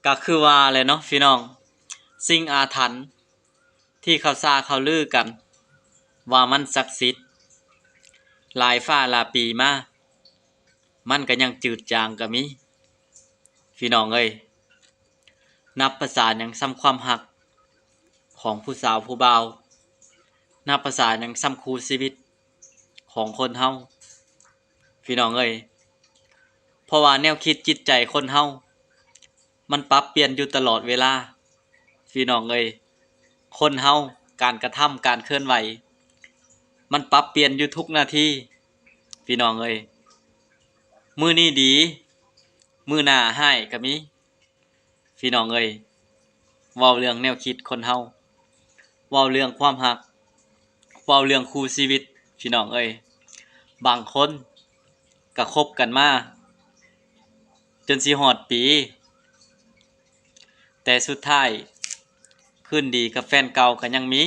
ກໍຄືວ່າແຫຼະເນາະພີ່ນ້ອງ, ສິ່ງອາຖັນທີ່ເຂົາຊ່າເຂົາລືກັນວ່າມັນສັກສິດ ຫຼາຍຟ້າຫຼາຍປີມາ ມັນກໍຍັງຈືດຈາງກໍມີ ພີ່ນ້ອງເອີຍ. ນັບພາສາຫຍັງສ່ຳຄວາມຮັກຂອງຜູ້ສາວຜູ້ບ່າວ, ນັບພາສາຫຍັງສ່ຳຄູ່ຊີວິດຂອງຄົນເຮົາ ພີ່ນ້ອງເອີຍ. ເພາະວ່າແນວຄິດຈິດໃຈຄົນເຮົາ ມັນປັບປ່ຽນຢູ່ຕະຫຼອດເວລາ ພີ່ນ້ອງເອີຍ. ຄົນເຮົາ ການກະທຳ ການເຄື່ອນໄຫວ ມັນປັບປ່ຽນຢູ່ທຸກນາທີ ພີ່ນ້ອງເອີຍ. ມື້ນີ້ດີ ມື້ໜ້າຮ້າຍກໍມີ ພີ່ນ້ອງເອີຍ. ເວົ້າເລື່ອງແນວຄິດຄົນເຮົາ ເວົ້າເລື່ອງຄວາມຮັກ ເວົ້າເລື່ອງຄູ່ຊີວິດ ພີ່ນ້ອງເອີຍ. ບາງຄົນກໍຄົບກັນມາຈົນຊິຮອດປີ ແຕ່ສຸດທ້າຍຄືນດີກັບແຟນເກົ່າກໍຍັງມີ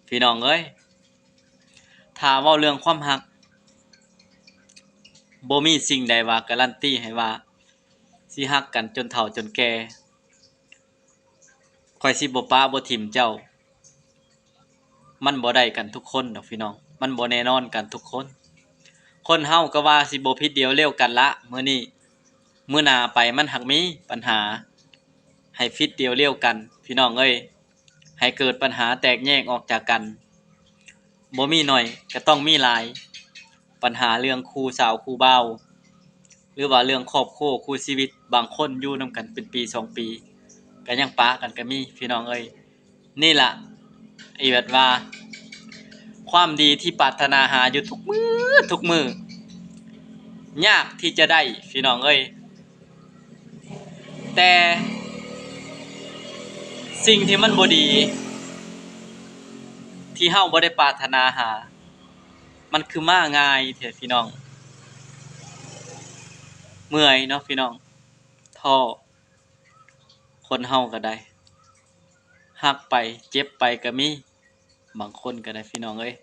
ພີ່ນ້ອງເອີຍ. ຖ້າເວົ້າເລື່ອງຄວາມຮັກ ບໍ່ມີສິ່ງໃດວ່າກາຣັນຕີໃຫ້ວ່າຊິຮັກກັນຈົນເຖົ້າຈົນແກ່. ຂ້ອຍຊິບໍ່ປະບໍ່ຖິ້ມເຈົ້າ. ມັນບໍ່ໄດ້ກັນທຸກຄົນດອກພີ່ນ້ອງ, ມັນບໍ່ແນ່ນອນກັນທຸກຄົນ. ຄົນເຮົາກໍວ່າຊິບໍ່ຜິດດຽວລຽວກັນລະມື້ນີ້, ມື້ໜ້າໄປມັນຫາກມີປັນຫາໃຫ້ຜິດດຽວລຽວກັນ ພີ່ນ້ອງເອີຍ, ໃຫ້ເກີດປັນຫາແຕກແຍກອອກຈາກກັນ. ບໍ່ມີໜ້ອຍກໍຕ້ອງມີຫຼາຍ. ບັນຫາເລື່ອງຄູ່ສາວຄູ່ບ່າວ ຫຼືວ່າເລື່ອງຄອບຄົວຄູ່ຊີວິດ, ບາງຄົນຢູ່ນຳກັນເປັນປີສອງປີ ກໍຍັງປະກັນກໍມີ ພີ່ນ້ອງເອີຍ. ນີ້ລະ ອີແວັດວ່າ ຄວາມດີທີ່ປາດຖະໜາຫາຢູ່ທຸກມື້ ທຸກມື້ ຍາກທີ່ຈະໄດ້ ພີ່ນ້ອງເອີຍ. ແຕ່ສິ່ງທີ່ມັນບໍ່ດີ ທີ່ເຮົາບໍ່ໄດ້ປາດຖະໜາຫາ ມັນຄືມາງ່າຍແທ້ພີ່ນ້ອງ. ເມື່ອຍເນາະພີ່ນ້ອງ, ທໍ້. ຄົນເຮົາກໍໄດ້ ຮັກໄປເຈັບໄປກໍມີ ບາງຄົນກໍໄດ້ ພີ່ນ້ອງເອີຍ.